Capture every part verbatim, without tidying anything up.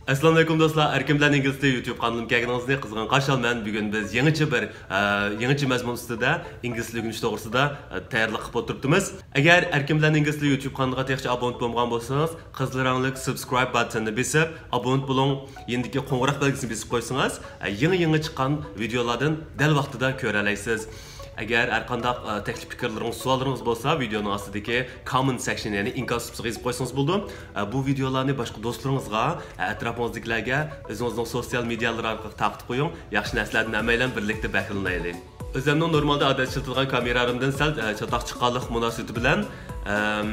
ئەسسالامۇئەلەيكۇم دوستلار، ئەركىن بىلەن ئىنگلىز تىلى يۇتۇب قانىلىمغا كەلگىنىڭىزنى قىزغىن قارشى ئالىمەن. بۈگۈن بىز يېڭىچە بىر، ئە، يېڭىچە مەزمۇن ئۈستىدە ئىنگلىز تىلى ئۆگىنىش توغرىسىدا، ئە، تەييارلىق قىلىپ ئولتۇرۇپتىمىز. ئەگەر ئەركىن بىلەن ئىنگلىز تىلى يۇتۇب قانىلىغا تېخىچە ئابونت بولمىغان بولسىڭىز، قىزىل رەڭلىك سابسكرايب باتتىنىنى بېسىپ، ئابونت بولۇڭ. يېنىدىكى قوڭغۇراق بەلگىسىنى بېسىپ قويسىڭىز، ئە، يېڭى-يېڭى چىققان ۋىدېئولاردىن دەل ۋاقتىدا كۆرەلەيسىز. ئەگەر ھەر قانداق، ئە، تەكلىپ پىكىرلىرىڭىز، سوئاللىرىڭىز بولسا، ۋىدېئونىڭ ئاستىدىكى كوممېنت سېكشن، يەنى ئىنكاس قۇتىسىغا يېزىپ قويسىڭىز بولىدۇ. ئە، بۇ ۋىدېئولارنى باشقا دوستلىرىڭىزغا، ئە، ئەتراپىڭىزدىكىلەرگە، ئۆزىڭىزنىڭ سوتسىيال مېدىيالىرى ئارقىلىق تارقىتىپ قويۇڭ. ياخشى نەرسىلەردىن ھەممەيلەن بىرلىكتە بەھرىلىنەيلى. ئۆزۈمنىڭ نورمالدا ئادەتتە ئىشلىتىدىغان كامېرالىرىمدىن سەل، ئە، چاتاق چىققانلىق مۇناسىۋىتى بىلەن، ئەم،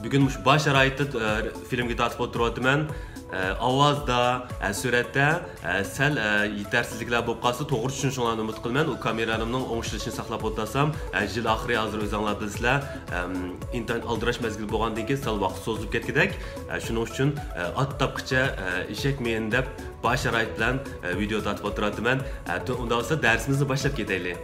بۈگۈن مۇشۇ بار شارائىتتا، ئە، فىلىمگە تارتىپ ئولتۇرۇۋاتىمەن. ئە، ئاۋازدا، ئە، سۈرەتتە، ئە، سەل، ئە، يېتەرسىزلىكلەر بولۇپ قالسا، توغرا چۈشىنىشىڭلارنى ئۈمىد قىلىمەن. ئۇ كامېرالىرىمنىڭ ئوڭ ئىشلىشىنى ساقلاپ ئولتۇرسام، ئە، يىل ئاخىرى ھازىر ئۆزۈڭلار بىلىسىلەر، ئەم، ئىنتايىن ئالدىراش مەزگىل بولغاندىن كېيىن سەل ۋاقىت سوزۇلۇپ كەتكۈدەك. ئە، شۇنىڭ ئۈچۈن، ئە، ئات تاپقىچە، ئە، ئېشەك مېيىنى دەپ، بار شارائىت بىلەن، ئە، ۋىدېئو تارتىپ ئولتۇراتتىمەن. ئە، تۇ-، ئۇنداق بولسا دەرسىمىزنى باشلاپ كېتەيلى.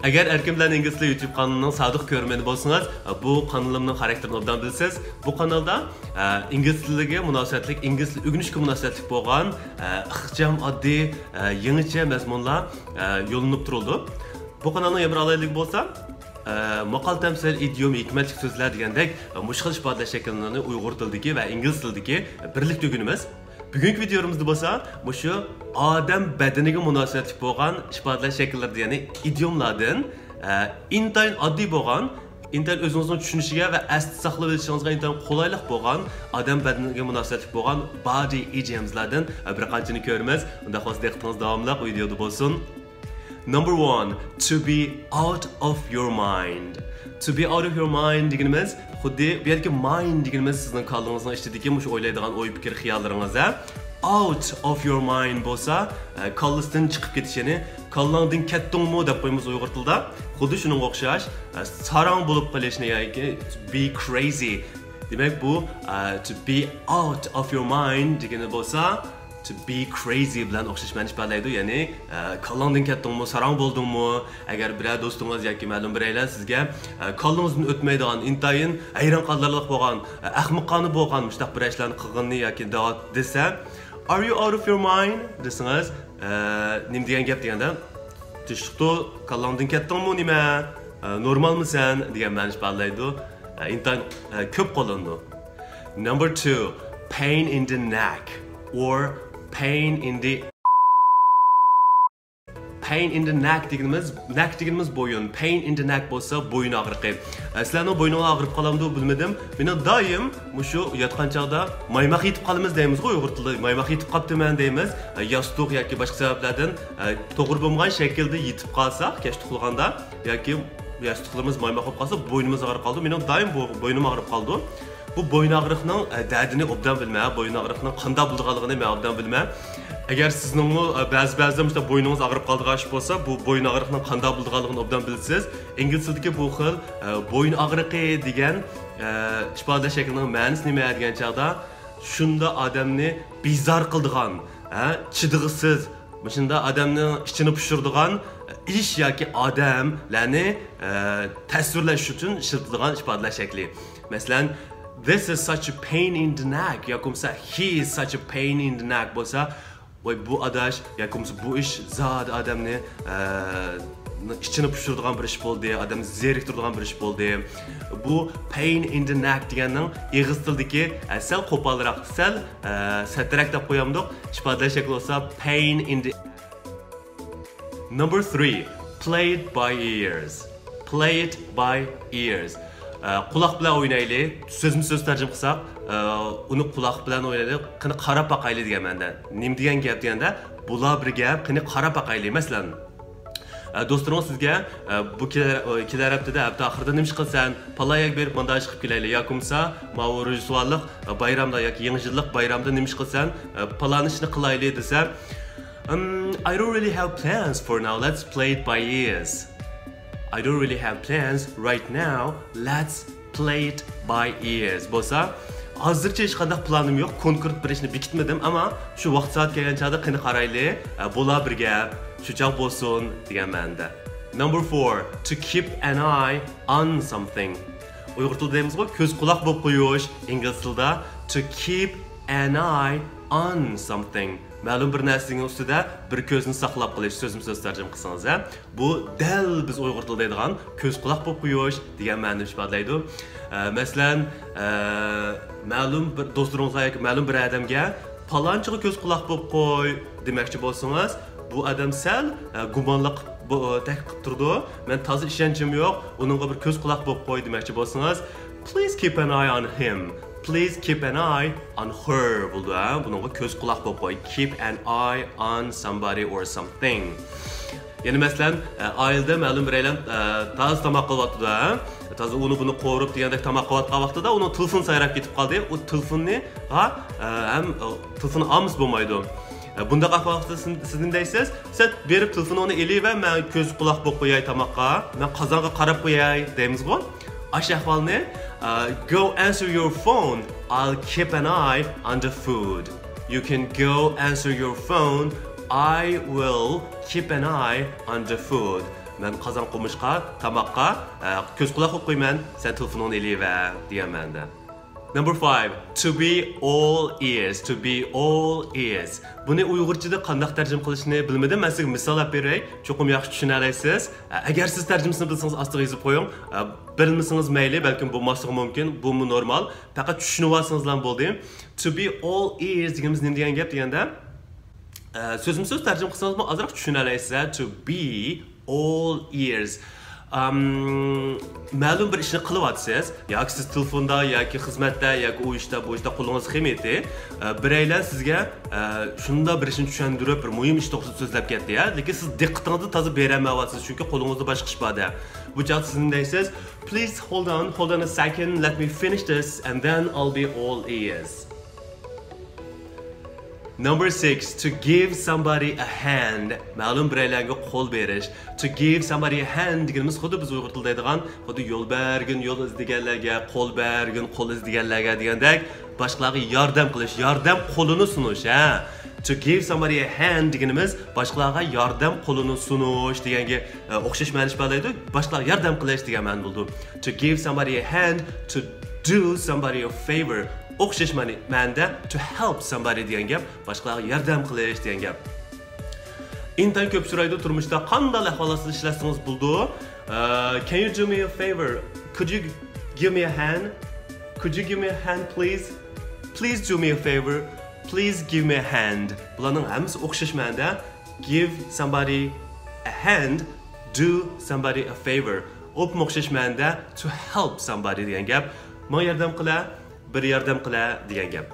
ئەگەر ئەركىن بىلەن ئىنگلىز تىلى يۇتۇب قانىلىنىڭ سادىق كۆرۈرمەنى بولسىڭىز، بۇ قانىلىمنىڭ خاراكتېرىنى ئوبدان بىلىسىز. بۇ قانالدا، ئە، ئىنگلىز تىلىگە مۇناسىۋەتلىك، ئىنگلىز تىلى ئۆگىنىشكە مۇناسىۋەتلىك بولغان، ئە، ئىخچام، ئاددىي، ئە، يېڭىچە مەزمۇنلار، ئە، يوللىنىپ تۇرۇلىدۇ. بۇ قانالنىڭ يەنە بىر ئالاھىدىلىكى بولسا، ئە، ماقال، تەمسىل، ئىدىيوم، ھېكمەتلىك سۆزلەر دېگەندەك، ئە، مۇشۇ خىل ئىپادىلەش شەكىللىرىنى ئۇيغۇر تىلىدىكى ۋە ئىنگلىز تىلىدىكى بىرلىكتە ئۆگىنىمىز. بۈگۈنكى ۋىدېيومىزدا بولسا مۇشۇ ئادەم بەدىنىگە مۇناسىۋەتلىك بولغان ئىپادىلەش شەكىللىرىدىن، يەنى ئىدىيوملاردىن، ئە، ئىنتايىن ئاددىي بولغان، ئىنتايىن ئۆزىڭىزنىڭ چۈشىنىشىگە ۋە ئەستە ساقلىۋېلىشىڭىزغا ئىنتايىن قولايلىق بولغان ئادەم بەدىنىگە مۇناسىۋەتلىك بولغان بادى ئىدىيوملاردىن، ئە، بىر قانچىنى كۆرىمىز. ئۇنداق بولسا دىققىتىڭىز داۋاملىق ۋىدېودا بولسۇن. Number one, to be out of your mind. To be out of your mind دېگىنىمىز، خۇددى بۇ يەردىكى مايند دېگىنىمىز سىزنىڭ كاللىڭىزنىڭ ئىچىدىكى مۇشۇ ئويلايدىغان ئوي پىكىر خىياللىرىڭىز، ھە؟ ئاوت ئوف يور مايند بولسا، ئە، كاللىسىدىن چىقىپ كېتىش، يەنى كاللاڭدىن كەتتىڭمۇ دەپ قويىمىز ئۇيغۇر تىلىدا. خۇددى شۇنىڭغا ئوخشاش، ئە، ساراڭ بولۇپ قېلىشنى ياكى بى كرېيزى. دېمەك، بۇ، ئە، to be out of your mind دېگىنى بولسا، to be crazy بىلەن ئوخشاش مەنە ئىپادىلەيدۇ. يەنى، ئە، كاللاڭدىن كەتتىڭمۇ، ساراڭ بولدۇڭمۇ؟ ئەگەر بىرەر دوستىڭىز ياكى مەلۇم بىرەيلەن سىزگە، ئە، كاللىڭىزدىن ئۆتمەيدىغان ئىنتايىن ھەيران قالارلىق بولغان، ئە، ئەخمىقانە بولغان مۇشۇنداق بىر ئىشلارنى قىلغىنىنى ياكى دەۋات-، دېسە، Are you out of your mind؟ دېسىڭىز، ئە، نېمە دېگەن گەپ دېگەندە، تۇشلۇقتۇ، كاللاڭدىن كەتتىڭمۇ نېمە؟ ئە، نورمالمۇ سەن؟ دېگەن مەنىنى ئىپادىلەيدۇ. ئە، ئىنتايىن، ئە، كۆپ قوللىنىدۇ. Number two, pain in the neck or pain in the pain in the neck دېگىنىمىز، نەك دېگىنىمىز بويۇن، pain in the neck بولسا بويۇن ئاغرىقى. ئە، سىلەرنىڭ بوينۇڭلار ئاغرىپ قالامدۇ بىلمىدىم. مېنىڭ دائىم مۇشۇ ياتقان چاغدا مايماق يېتىپ قالىمىز دەيمىزغۇ ئۇيغۇر تىلىدا، مايماق يېتىپ قاپتىمەن دەيمىز. ئە، ياستۇق ياكى باشقا سەۋەبلەردىن، ئە، توغرا بولمىغان شەكىلدە يېتىپ قالساق كەچتە ئۇخلىغاندا ياكى ياستۇقلىرىمىز مايماق بولۇپ قالسا بوينىمىز ئاغرىپ قالىدۇ. مېنىڭ دائىم بو-، بوينۇم ئاغرىپ قالىدۇ. بۇ بويۇن ئاغرىقنىڭ، ئە، دەردىنى ئوبدان بىلمە، بويۇن ئاغرىقنىڭ قانداق بولىدىغانلىقىنى مەن ئوبدان بىلمە. ئەگەر سىزنىڭمۇ، ئە، بەزى، بەزىدە مۇشۇنداق بوينىڭىز ئاغرىپ قالىدىغان ئىش بولسا، بۇ بويۇن ئاغرىقنىڭ قانداق بولىدىغانلىقىنى ئوبدان بىلىسىز. ئىنگلىز تىلىدىكى بۇ خىل، ئە، بويۇن ئاغرىقى دېگەن، ئە، ئىپادىلەش شەكلىنىڭ مەنىسى نېمە دېگەن چاغدا، شۇنداق ئادەمنى بىزار قىلىدىغان، ھە، چىدىغۇسىز، مۇشۇنداق ئادەمنىڭ ئىچىنى پۇشۇرىدىغان ئىش ياكى ئادەملەرنى، ئە، تەسۋىرلەش ئۈچۈن ئىشلىتىدىغان ئىپادىلەش شەكلى. مەسىلەن، This is such a pain in the neck ياكى بولمىسا He is such a pain in the neck بولسا، ۋاي، بۇ ئاداش ياكى بولمىسا بۇ ئىش زادى ئادەمنى، ئە، ئىچىنى پۇشۇرىدىغان بىر ئىش بولدى، ئادەمنى زېرىكتۈرىدىغان بىر ئىش بولدى. بۇ pain in the neck دېگەننىڭ ئېغىز تىلىدىكى، ئە، سەل قوپالراق، سەل، ئە، سەترەك دەپ قويامدۇق. ئىپادىلەش شەكلى بولسا pain in the Number three, play it by ears. Play it by ears. ئە، قۇلاق بىلەن ئوينايلى. سۆزمۇ سۆز تەرجىمە قىلساق، ئە، ئۇنى قۇلاق بىلەن ئوينايلى. قېنى قاراپ باقايلى دېگەن مەنىدە. نېمە دېگەن گەپ دېگەندە، بۇلار بىر گەپ، قېنى قاراپ باقايلى. مەسىلەن، ئە، دوستلىرىڭىز سىزگە، ئە، بۇ كېلەر، ئە، كېلەر ھەپتىدە، ھەپتە ئاخىرىدا نېمە ئىش قىلىسەن؟ پالان يەرگە بېرىپ مانداق ئىش قىلىپ كېلەيلى. ياكى بولمىسا، ماۋۇ روژدوستلۇق بايرامدا ياكى يېڭى يىللىق بايرامدا نېمە ئىش قىلىسەن؟ ئە، پالان ئىشنى قىلايلى دېسە، Um, I don't really have plans for now. Let's play it by ears. I don't really have plans right now. Let's play it by ears. بولسا، ھازىرچە ھېچقانداق پىلانىم يوق، كونكرېت بىر ئىشنى بېكىتمىدىم، ئەمما شۇ ۋاقىت سائەت كەلگەن چاغدا قېنى قارايلى، ئە، بولا بىر گەپ، شۇ چاغ بولسۇن دېگەن مەنىدە. Number four, to keep an eye on something. ئۇيغۇر تىلىدا دەيمىزغۇ، كۆز قۇلاق بولۇپ قويۇش، ئىنگلىز تىلىدا to keep an eye on something. مەلۇم بىر نەرسىنىڭ ئۈستىدە بىر كۆزنى ساقلاپ قېلىش، سۆزمۇ سۆز تەرجىمە قىلسىڭىز، ھە؟ بۇ دەل بىز ئۇيغۇر تىلىدا دەيدىغان كۆز قۇلاق بولۇپ قويۇش دېگەن مەنىنى ئىپادىلەيدۇ. ئە، مەسىلەن، ئە، مەلۇم بىر دوستلىرىڭىزغا ياكى مەلۇم بىر ئادەمگە پالانچىغا كۆز قۇلاق بولۇپ قوي دېمەكچى بولسىڭىز، بۇ ئادەم سەل، ئە، گۇمانلىق بو-، تەھقىق قىلىپ تۇرىدۇ. مەن تازا ئىشەنچىم يوق، ئۇنىڭغا بىر كۆز قۇلاق بولۇپ قوي دېمەكچى بولسىڭىز، please keep an eye on him. Please keep an eye on her بولىدۇ، ھە؟ بۇنىڭغا كۆز قۇلاق بولۇپ قوي. Keep an eye on somebody or something. يەنە مەسىلەن، ئە، ئائىلىدە مەلۇم بىرەيلەن، ئە، تازا تاماق قىلىۋاتىدۇ، ھە؟ تازا ئۇنى بۇنى قورۇپ دېگەندەك تاماق قىلىۋاتقان ۋاقتىدا ئۇنىڭ تېلېفونى سايراپ كېتىپ قالدى. ئۇ تېلېفوننىغا، ئە، ھەم، ئە، تېلېفوننى ئالمىسا بولمايدۇ. ئە، بۇنداق ئەھۋال ۋاقتىدا سىز، سىز نېمە دەيسىز؟ سەن بېرىپ تېلېفونۇڭنى ئېلىۋەر، مەن كۆز قۇلاق بولۇپ قوياي تاماققا، مەن قازانغا قاراپ قوياي دەيمىزغۇ؟ ئاشۇ ئەھۋالنى، ئە، go answer your phone, I'll keep an eye on the food. You can go answer your phone, I will keep an eye on the food. مەن قازان قومۇشقا، تاماققا، ئە، كۆز قۇلاق بولۇپ قويىمەن، سەن تېلېفونۇڭنى ئېلىۋەر دېگەن مەنىدە. Number five, to be all ears, to be all ears. بۇنى ئۇيغۇرچىدا قانداق تەرجىمە قىلىشنى بىلمىدىم، مەن سىزگە مىسال ئېلىپ بېرەي، چوقۇم ياخشى چۈشىنەلەيسىز. ئە، ئەگەر سىز تەرجىمىسىنى بىلسىڭىز ئاستىغا يېزىپ قويۇڭ. ئە، بىلمىسىڭىز مەيلى، بەلكىم بولماسلىقى مۇمكىن، بۇمۇ نورمال. پەقەت چۈشىنىۋالسىڭىزلا بولدى. To be all ears دېگىنىمىز نېمە دېگەن گەپ دېگەندە، ئە، سۆزمۇ سۆز تەرجىمە قىلسىڭىزمۇ ئازراق چۈشىنەلەيسىز، ھە؟ To be all ears. ئەم، مەلۇم بىر ئىشنى قىلىۋاتىسىز، ياكى سىز تېلېفوندا، ياكى خىزمەتتە، ياكى ئۇ ئىشتا، بۇ ئىشتا قولىڭىز خىمىيىتى، ئە، بىرەيلەن سىزگە، ئە، شۇنداق بىر ئىشنى چۈشەندۈرۈپ، بىر مۇھىم ئىش توغرىسىدا سۆزلەپ كەتتى، ھە؟ لېكىن سىز دىققىتىڭىزنى تازا بېرەلمەيۋاتىسىز، چۈنكى قولىڭىزدا باشقا ئىش بار-دە. بۇ چاغدا سىز نېمە دەيسىز؟ Please hold on, hold on a second, let me finish this, and then I'll be all ears. Number six, to give somebody a hand. مەلۇم بىرەيلەنگە قول بېرىش. To give somebody a hand دېگىنىمىز خۇددى بىز ئۇيغۇر تىلىدا دەيدىغان، خۇددى يول بەرگىن يول ئىزدىگەنلەرگە، قول بەرگىن قول ئىزدىگەنلەرگە دېگەندەك، باشقىلارغا ياردەم قىلىش، ياردەم قولىنى سۇنۇش، ھە. To give somebody a hand دېگىنىمىز باشقىلارغا ياردەم قولىنى سۇنۇش دېگەنگە، ئە، ئوخشاش مەنە ئىپادىلەيدۇ. باشقىلارغا ياردەم قىلىش دېگەن مەنە بولىدۇ. To give somebody a hand, to do somebody a favor. ئوخشاش مەنە، مەنىدە to help somebody دېگەن گەپ، باشقىلارغا ياردەم قىلىش دېگەن گەپ. ئىنتايىن كۆپ سورايدۇ تۇرمۇشتا قانداق ئەھۋالاتتا ئىشلەتسىڭىز بولىدۇ. ئە، can you do me a favor? Could you give me a hand? Could you give me a hand, please? Please do me a favor. Please give me a hand. بۇلارنىڭ ھەممىسى ئوخشاش مەنىدە. Give somebody a hand, do somebody a favor. ئوپمۇ ئوخشاش مەنىدە to help somebody دېگەن گەپ. ماڭا ياردەم قىلە، بىر ياردەم قىلە دېگەن گەپ.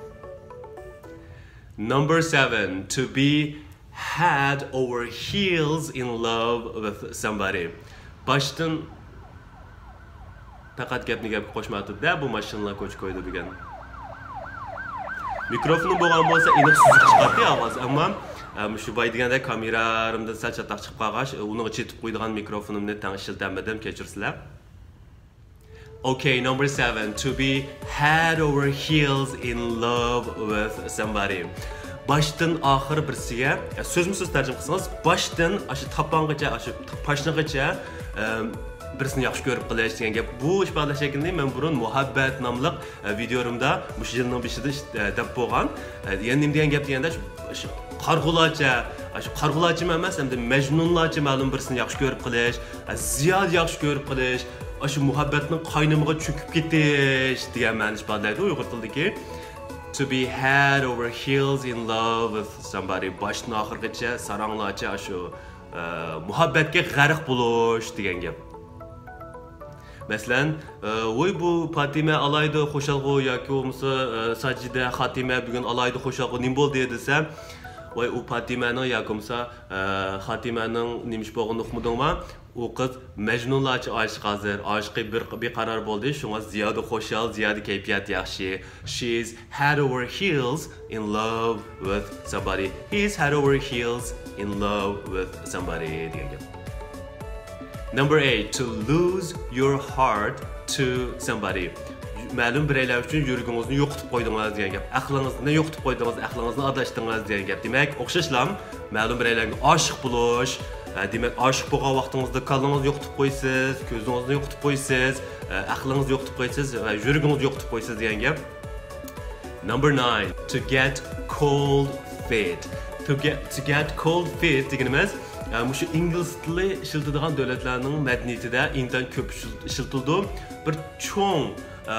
Number seven, to be head over heels in love with somebody. باشتىن پەقەت گەپنى گەپكە قوشمايتىدۇ-دە، بۇ ماشىنىلار كوچا كويىدۇ بۈگۈن. مىكروفونۇم بولغان بولسا ئېنىق سۈزۈك چىقاتتى ئاۋاز، ئەمما، ئە، مۇشۇ باي دېگەندەك كامېرامدىن سەل چاتاق چىقىپ قالغاچ، ئۇنىڭغا چېتىپ قويىدىغان مىكروفونۇمنى تەڭ ئىشلىتەلمىدىم، كەچۈرسىلەر. Okay, number seven, to be head over heels in love with somebody. باشتىن ئاخىر بىرسىگە، سۆزمۇ سۆز تەرجىمە قىلسىڭىز، باشتىن ئاشۇ تاپانغىچە، ئاشۇ پاشنىغىچە، ئەم، بىرسىنى ياخشى كۆرۈپ قېلىش دېگەن گەپ. بۇ ئىپادىلەش شەكلىنى مەن بۇرۇن مۇھەببەت ناملىق، ئە، ۋىدېيولىرىمدا مۇشۇ يىلنىڭ بېشىدا ئىش-، ئە، دەپ بولغان. ئە، يەنى نېمە دېگەن گەپ دېگەندە، شۇ، شۇ قارىغۇلارچە، ئاشۇ قارىغۇلارچىمۇ ئەمەس، ئەمدى مەجنۇنلارچە مەلۇم بىرسىنى ياخشى كۆرۈپ قېلىش، ئە، زىيادە ياخشى كۆرۈپ قېلىش، ئاشۇ مۇھەببەتنىڭ قاينىمىغا چۆكۈپ كېتىش دېگەن مەنىنى ئىپادىلەيدۇ ئۇيغۇر تىلىدىكى. To be head over heels in love with somebody. باشتىن ئاخىرغىچە ساراڭلارچە ئاشۇ، ئە، مۇھەببەتكە غەرق بولۇش دېگەن گەپ. مەسىلەن، ئە، ۋوي بۇ پاتىمە ئالايدۇ خۇشالغۇ ياكى بولمىسا، ئە، ساجىدە، خاتىمە بۈگۈن ئالايدۇ خۇشالغۇ نېمە بولدى دېسە، ۋاي ئۇ پاتىمەنىڭ ياكى بولمىسا، ئە، خاتىمەنىڭ نېمە ئىش بولغىنىنى ئۇقمىدىڭما؟ ئۇ قىز مەجنۇنلارچە ئاشىق ھازىر. ئاشىقى بىر، بىقارار بولدى، شۇڭا زىيادە خۇشال، زىيادە كەيپىيات ياخشى. She's head over heels in love with somebody. He's head over heels in love with somebody دېگەن گەپ. Number eight, to lose your heart to somebody. مەلۇم بىرەيلەن ئۈچۈن يۈرىكىڭىزنى يوقىتىپ قويدىڭىز دېگەن گەپ. ئەقلىڭىزنى يوقىتىپ قويدىڭىز، ئەقلىڭىزنى ئاداشتىڭىز دېگەن گەپ. دېمەك، ئوخشاشلا مەلۇم بىرەيلەنگە ئاشىق بولۇش، ھە، دېمەك، ئاشىق بولغان ۋاقتىڭىزدا كاللىڭىزنى يوقىتىپ قويىسىز، كۆزىڭىزنى يوقىتىپ قويىسىز، ئە، ئەقلىڭىزنى يوقىتىپ قويىسىز ۋە يۈرىكىڭىزنى يوقىتىپ قويىسىز دېگەن گەپ. Number nine, to get cold feet. To get, to get cold feet دېگىنىمىز، ئە، مۇشۇ ئىنگلىز تىلى ئىشلىتىدىغان دۆلەتلەرنىڭ مەدەنىيىتىدە ئىنتايىن كۆپ ئىشل-، ئىشلىتىلىدۇ. بىر چوڭ، ئە،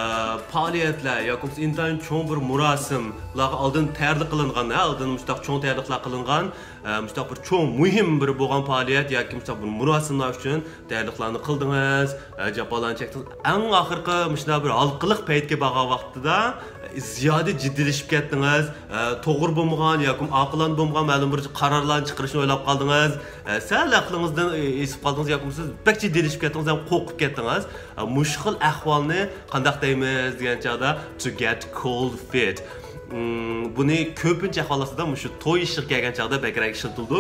پائالىيەتلەر ياكى بولمىسا ئىنتايىن چوڭ بىر مۇراسىملارغا ئالدىن تەييارلىق قىلىنغان، ھە، ئالدىن مۇشۇنداق چوڭ تەييارلىقلار قىلىنغان، ئە، مۇشۇنداق بىر چوڭ، مۇھىم بىر بولغان پائالىيەت ياكى مۇشۇنداق بىر مۇراسىملار ئۈچۈن تەييارلىقلارنى قىلدىڭىز، ئە، جاپالارنى چەكتىڭىز. ئەڭ ئاخىرقى مۇشۇنداق بىر ھالقىلىق پەيتكە بارغان ۋاقتىدا، ئە، زىيادە جىددىيلىشىپ كەتتىڭىز، ئە، توغرا بولمىغان ياكى ئاقىلانە بولمىغان مەلۇم بىر قارارلارنى چىقىرىشنى ئويلاپ قالدىڭىز، ئە، سەل ئەقلىڭىزدىن، ئە، ئېسىپ قالدىڭىز ياكى بولمىسا بەك جىددىيلىشىپ كەتتىڭىز ھەم قورقۇپ كەتتىڭىز. ئە، مۇشۇ خىل ئەھۋالنى قانداق دەيمىز دېگەن چاغدا، to get cold feet. مم، بۇنى كۆپىنچە ئەھۋال ئاستىدا مۇشۇ توي ئىشىغا كەلگەن چاغدا بەكرەك ئىشلىتىلىدۇ.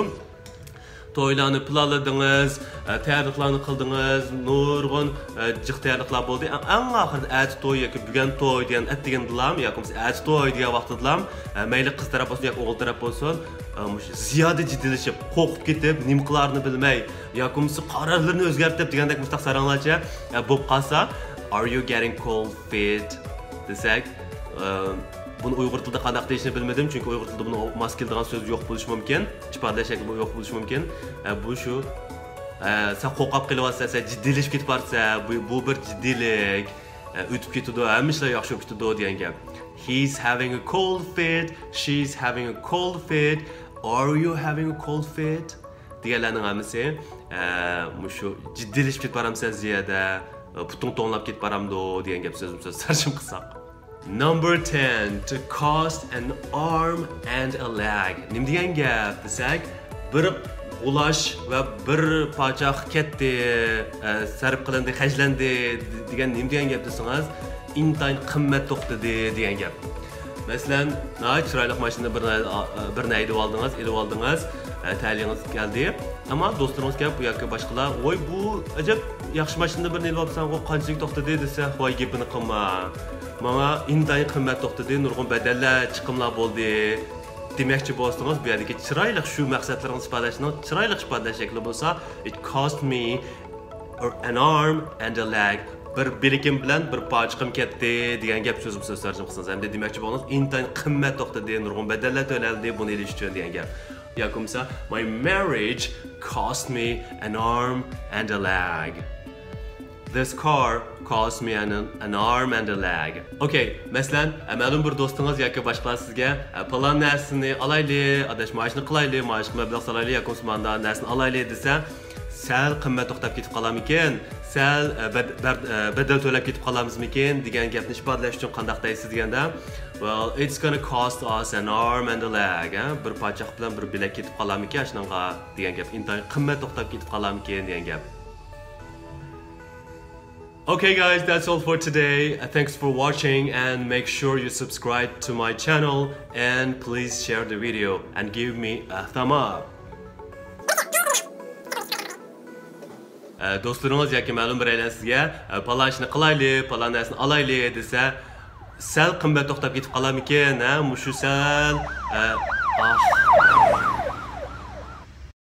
تويلارنى پىلانلىدىڭىز، ئە، تەييارلىقلارنى قىلدىڭىز، نۇرغۇن، ئە، جىق تەييارلىقلار بولدى. ئەڭ، ئەڭ ئاخىرىدا ئەتە توي ياكى بۈگۈن توي دېگەن ئەتىگەندىلام ياكى بولمىسا ئەتە توي دېگەن ۋاقتىدىلام، ئە، مەيلى قىز تەرەپ بولسۇن ياكى ئوغۇل تەرەپ بولسۇن، ئە، مۇشۇ زىيادە جىددىيلىشىپ، قورقۇپ كېتىپ، نېمە قىلارىنى بىلمەي ياكى بولمىسا قارارلىرىنى ئۆزگەرتىپ دېگەندەك مۇشۇنداق ساراڭلارچە، ئە، بولۇپ قالسا، Are you getting cold feet? دېسەك، ئە، بۇنى ئۇيغۇر تىلىدا قانداق دېيىشنى بىلمىدىم، چۈنكى ئۇيغۇر تىلىدا بۇنى ماس كېلىدىغان سۆز يوق بولۇشى مۇمكىن، ئىپادىلەش شەكلى يوق بولۇشى مۇمكىن. ئە، بۇ شۇ، ئە، سەن قورقۇپ قېلىۋاتىسەن، سەن جىددىيلىشىپ كېتىپ بارىسەن، بۇ، بۇ بىر جىددىيلىك، ئە، ئۆتۈپ كېتىدۇ، ھەممە ئىشلار ياخشى بولۇپ كېتىدۇ دېگەن گەپ. He's having a cold feet, she's having a cold feet, are you having a cold feet? دېگەنلەرنىڭ ھەممىسى، ئە، مۇشۇ جىددىيلىشىپ كېتىپ بارامسەن زىيادە، پۇتۇڭ توڭلاپ كېتىپ بارامدۇ دېگەن گەپ سۆزمۇ سۆز تەرجىمە قىلساق. Number ten, to cost an arm and a leg. نېمە دېگەن گەپ دېسەك، بىر قۇلاش ۋە بىر پاچاق كەتتى، ئە، سەرپ قىلىندى، خەجلەندى دېگەن نېمە دېگەن گەپ دېسىڭىز، ئىنتايىن قىممەت توختىدى دېگەن گەپ. مەسىلەن، ناھايىتى چىرايلىق ماشىنىنى بىر، بىرنى ھەيدىۋالدىڭىز، ئېلىۋالدىڭىز، ئە، تەلىيىڭىز كەلدى. ئەمما دوستلىرىڭىز كەپ ياكى باشقىلار، ۋاي، بۇ ئەجەب ياخشى ماشىنىنى بىرنى ئېلىۋاپسەنغۇ، قانچىلىك توختىدى دېسە، ۋاي، گېپىنى قىلما. ماڭا ئىنتايىن قىممەت توختىدى، نۇرغۇن بەدەللەر، چىقىملار بولدى دېمەكچى بولسىڭىز، بۇ يەردىكى چىرايلىق شۇ مەقسەتلىرىڭىزنى ئىپادىلەشنىڭ چىرايلىق ئىپادىلەش شەكلى بولسا، it cost me an arm and a leg. بىر بىلىكىم بىلەن بىر پاچىقىم كەتتى دېگەن گەپ سۆزمۇ سۆز تەرجىمە قىلسىڭىز. ھەمدە دېمەكچى بولغىنىڭىز ئىنتايىن قىممەت توختىدى، نۇرغۇن بەدەللەر تۆلەندى بۇنى ئېلىش ئۈچۈن دېگەن گەپ. ياكى بولمىسا، my marriage cost me an arm and a leg. This car cost me an, an arm and a leg. ئوكەي، مەسىلەن، مەلۇم بىر دوستىڭىز ياكى باشقىلار سىزگە، ئە، پالان نەرسىنى ئالايلى، ئاداش، مانا شۇنى قىلايلى، مانا شۇ مەبلەغ سالايلى ياكى بولمىسا مانداق نەرسىنى ئالايلى دېسە، سەل قىممەت توختاپ كېتىپ قالامىكىن؟ سەل، ئە، بەد-، بەر-، ئە، بەدەل تۆلەپ كېتىپ قالامىزمىكىن دېگەن گەپنى ئىپادىلەش ئۈچۈن قانداق دەيسىز دېگەندە، well, it's gonna cost us an arm and a leg, ھە؟ بىر پاچاق بىلەن بىر بىلەك كېتىپ قالامىكىن ئاشۇنىڭغا دېگەن گەپ. ئىنتايىن قىممەت توختاپ كېتىپ قالامىكىن دېگەن گەپ. Okay guys, that's all for today. Uh, thanks for watching and make sure you subscribe to my channel and please share the video and give me a thumb up. ئە، دوستلىرىڭىز ياكى مەلۇم بىرەيلەن سىزگە، ئە، پالان ئىشنى قىلايلى، پالان نەرسىنى ئالايلى دېسە، سەل قىممەت توختاپ كېتىپ قالامىكىن، ھە؟ مۇشۇ سەل، ئە، ئاھ.